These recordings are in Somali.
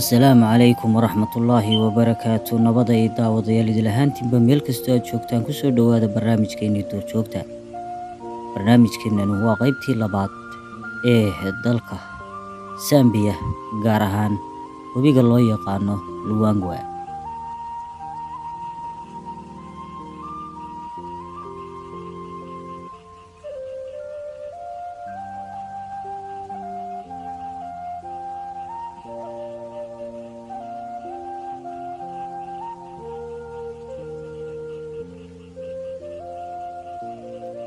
Asalaamu calaykum waraxmatullaahi wabarakaatu. Nabada iyo daawadayaal idil ahaantiinba meel kastoo aad joogtaan, kusoo dhowaada barnaamijkeenii duurjoogta. Barnaamijkeenani waa qaybtii labaad ee dalka Sambiya, gaar ahaan webiga loo yaqaano Luangwa.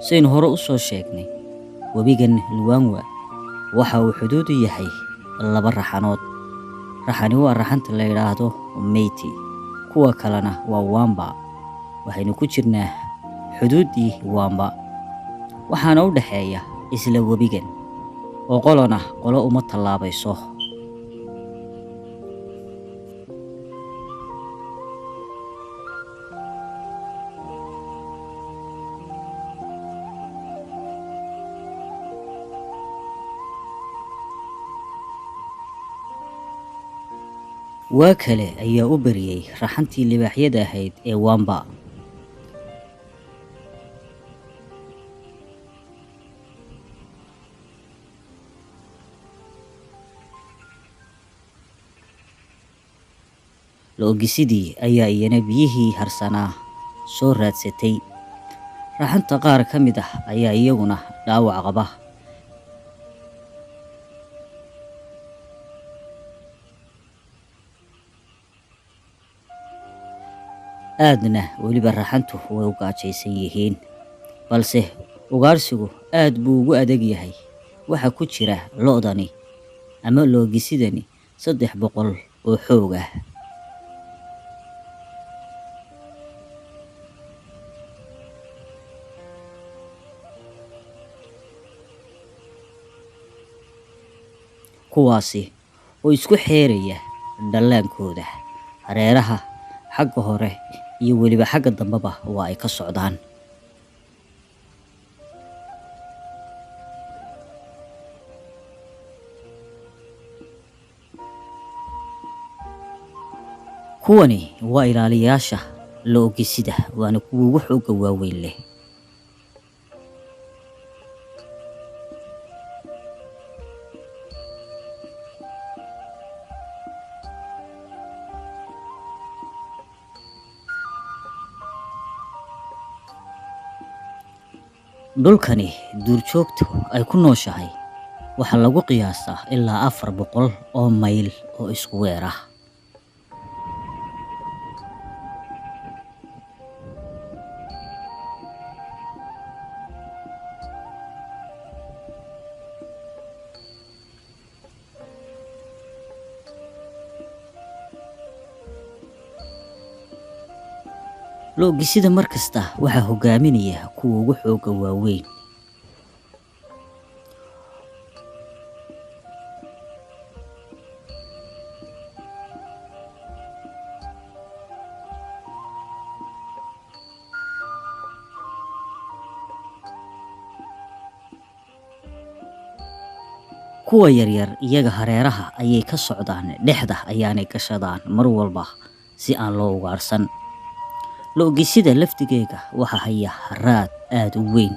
Saynu hore u soo sheegnay, webigan Luangwa waxa uu xuduud u yahay laba raxanood. Raxani waa raxanta la yidhaahdo Meyti, kuwa kalena waa Wamba. Waxaynu ku jirnaa xuduuddii Wamba, waxaana u dhexeeya isla webigan oo qolona qolo uma tallaabayso. Waa kale ayaa u beriyey raxantii libaaxyada ahayd ee Wamba. Lo-ogisidii ayaa iyana biyihii harsanaa soo raadsatay. Raxanta qaar ka mid ah ayaa iyaguna dhaawac qaba. Aadna weliba raxantu way u gaajaysan yihiin, balse ugaarsigu aad buu ugu adag yahay. Waxaa ku jira lo'dani ama loogisidani 300 oo xoog ah, kuwaasi oo isku xeeraya dhallaankooda. Hareeraha xagga hore iyo weliba xagga dambeba waa ay ka socdaan. Kuwani waa ilaaliyaasha lo-ogisida, waana kuwa ugu xoogga waaweyn leh. Dhulkani duurjoogtu ay ku nooshahay waxaa lagu qiyaasaa ilaa 400 oo mayl oo isku weer ah. Lo-ogisida mar kasta waxaa hogaaminaya kuwa ugu xoogga waaweyn. Kuwa yaryar iyaga hareeraha ayay ka socdaan, dhexda ayaanay gashadaan mar walba si aan loo ugaarsan. Lo-ogisida laftigeega waxaa haya haraad aada u weyn.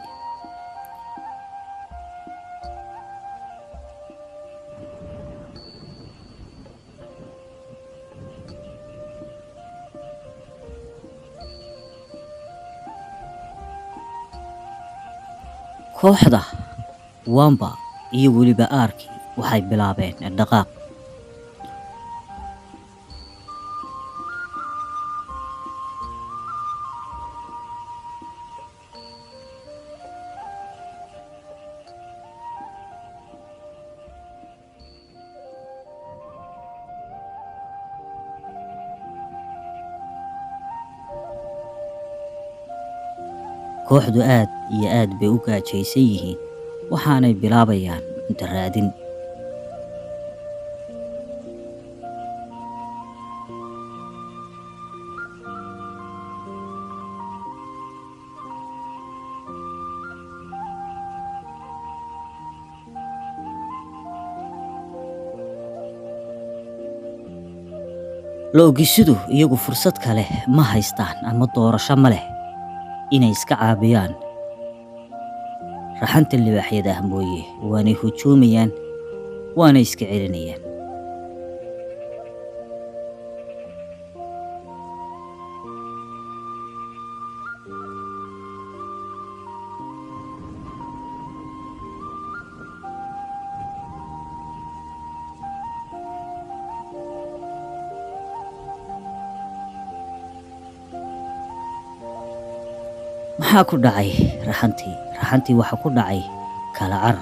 Kooxda Wamba iyo weliba aarkii waxay bilaabeen dhaqaaq. Kooxdu aad iyo aad bay u gaajaysan yihiin, waxaanay bilaabayaan cunto raadin. Lo-ogisidu iyagu fursad kale ma haystaan ama doorasho ma leh inay iska caabiyaan raxanta libaaxyada ah mooye, waanay hujuumayaan, waanay iska celinayaan. Maxaa ku dhacay raxantii? Raxantii waxaa ku dhacay kala carar.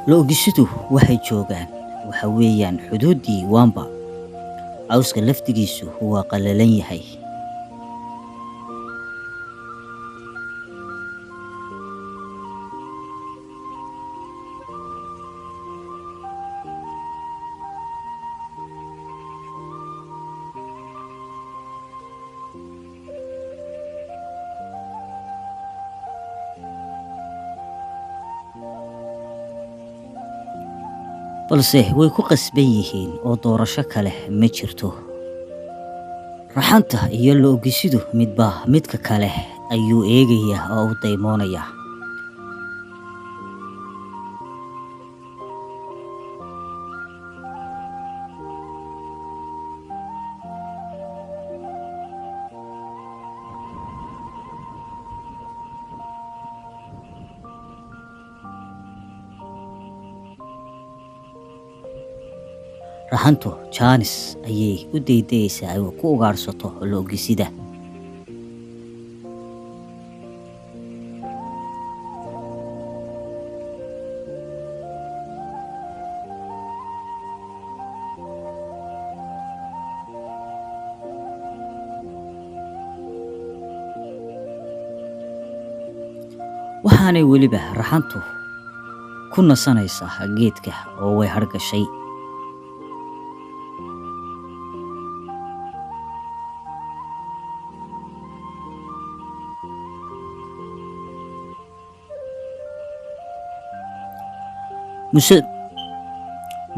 Lo-ogisidu waxay joogaan waxa weeyaan xuduuddii Wamba. Cawska laftigiisu waa qallalan yahay. Balse way ku qasban yihiin oo doorasho kale ma jirto. Raxanta iyo lo-ogisidu midba midka kale ayuu eegayaa oo u daymoonayaa. Raxantu jaanis ayay u daydayaysaa ay ku ugaadhsato lo-ogisida. Waxaanay weliba raxantu ku nasanaysaa geedka oo way hargashay.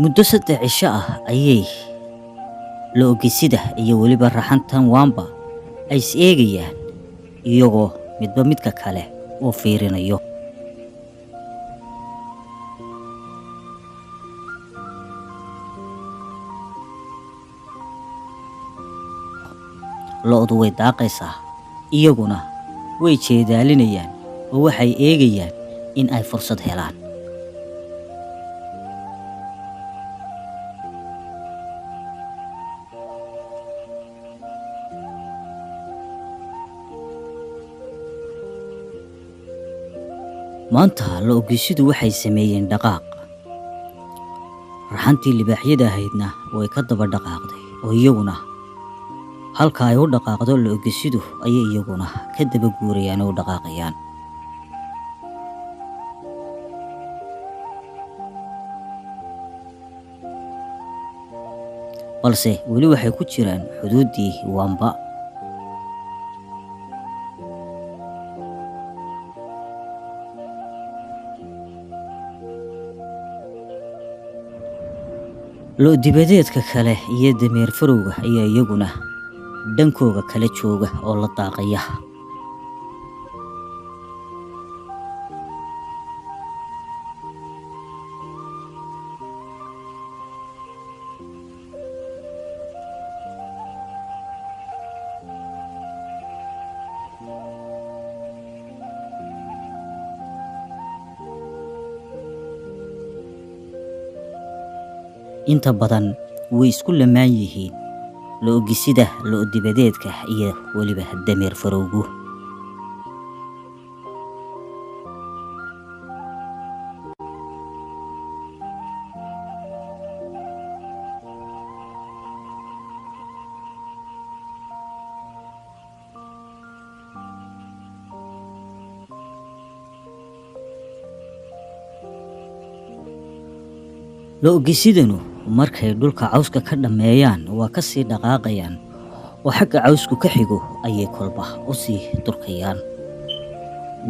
Muddo 3 cisho ah ayay lo-ogisida iyo weliba raxantan Wamba ay is eegayaan, iyagoo midba midka kale uu fiirinayo. Lo'du way daaqaysaa, iyaguna way jeedaalinayaan oo waxay eegayaan in ay fursad helaan. Maanta lo-ogisidu waxay sameeyeen dhaqaaq. Raxantii libaaxyada ahaydna way ka daba dhaqaaqday, oo iyaguna halka ay u dhaqaaqdo lo-ogisidu ayay iyaguna ka daba guurayaan oo u dhaqaaqayaan. Balse weli waxay ku jiraan xuduuddii Wamba. Lo-dibadeedka kale iyo dameer farowga ayaa iyaguna dhankooga kala jooga oo la daaqaya. Inta badan way isku lamaan yihiin lo-ogisida, lo-dibadeedka iyo weliba dameer farowgu. Lo-ogisidanu markay dhulka cawska ka dhammeeyaan waa ka sii dhaqaaqayaan oo xagga cawsku ka xigo ayay kolba u sii durkayaan.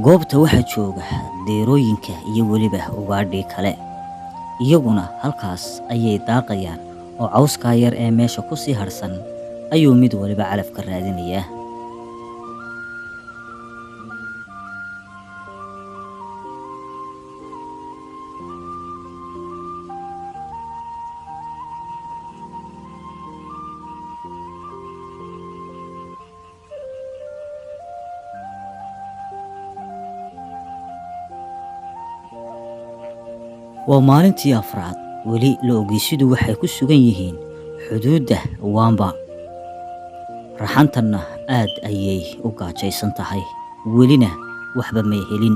Goobta waxaa jooga deerooyinka iyo weliba ugaadhii kale, iyaguna halkaas ayay daaqayaan Oo cawskaa yar ee meesha ku sii harhsan ayuu mid waliba calaf ka raadinayaa. Waa maalintii afraad. Weli lo-ogeysidu waxay ku sugan yihiin xuduudda Wamba. Raxantanna aad ayay u gaajaysan tahay, welina waxba may helin.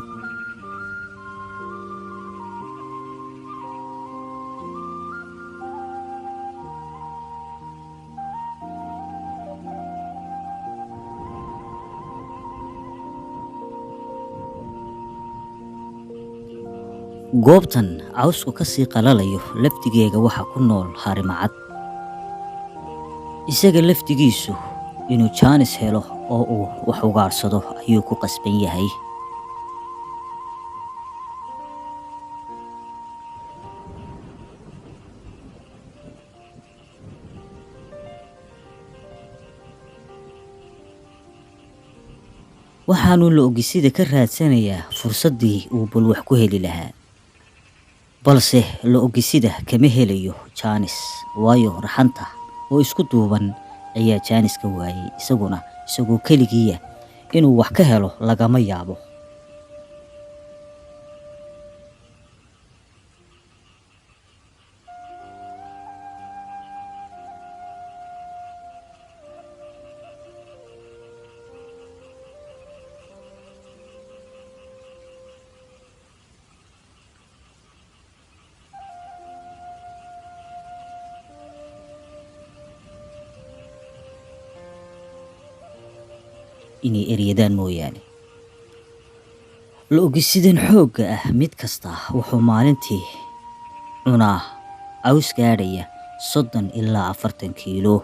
Goobtan cawsku ka sii qalalayo laftigeega waxa ku nool harimacad. Isaga laftigiisu inuu jaanis helo oo uu wax ugaarsado ayuu ku qasban yahay. Waxaanu lo-ogisida ka raadsanayaa fursaddii uu bal wax ku heli lahaa, balse lo-ogisida kama helayo jaanis, waayo raxanta oo isku duuban ayaa jaanis ka waayay. Isaguna isagoo keligiiya inuu wax ka helo lagama yaabo. Inay eryadaan mooyaane. Lo-ogisidan xoogga ah mid kasta wuxuu maalintii cunaa caws gaadhaya 30 ilaa 40 kiilo.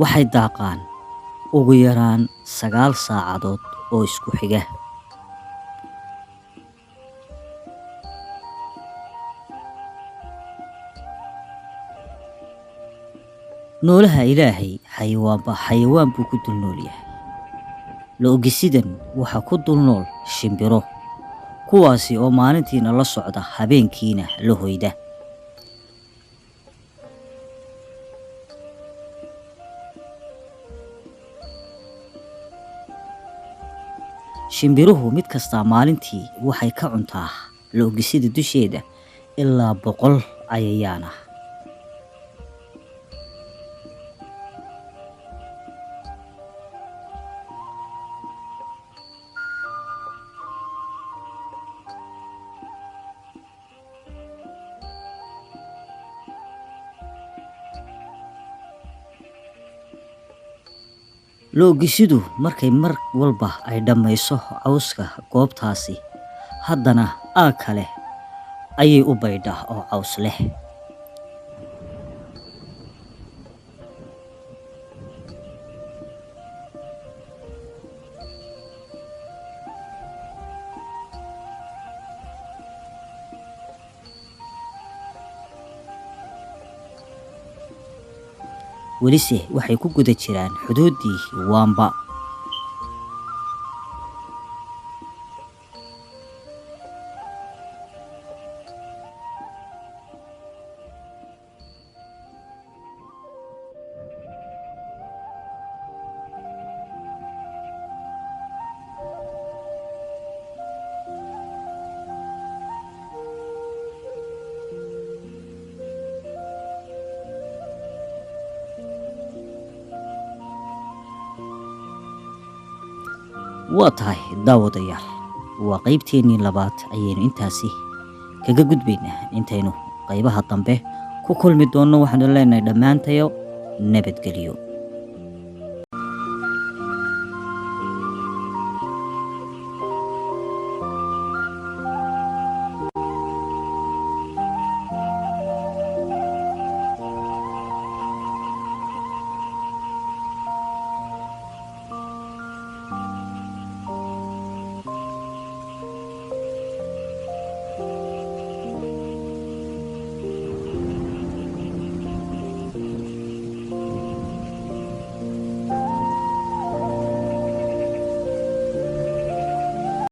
Waxay daaqaan ugu yaraan 9 saacadood oo isku xiga. Noolaha Ilaahay xayawaanba xayawaan buu ku dul nool yahay. Lo-ogisidan waxaa ku dul nool shimbiro, kuwaasi oo maalintiina la socda, habeenkiina la hoyda. Shimbiruhu mid kastaa maalintii waxay ka cuntaa lo-ogisida dusheeda ilaa 100 cayayaan ah. Lo-ogisidu markay mar walba ay dhammayso cawska goobtaasi, haddana aag kale ayay u baydhaa oo caws leh. Welise waxay ku guda jiraan xuduuddii Wamba. Waa tahay daawadayaal, waa qaybteennii labaad ayaynu intaasi kaga gudbaynaa. Intaynu qaybaha dambe ku kulmi doonno, waxaanu leenahay dhammaantayo nabadgelyo.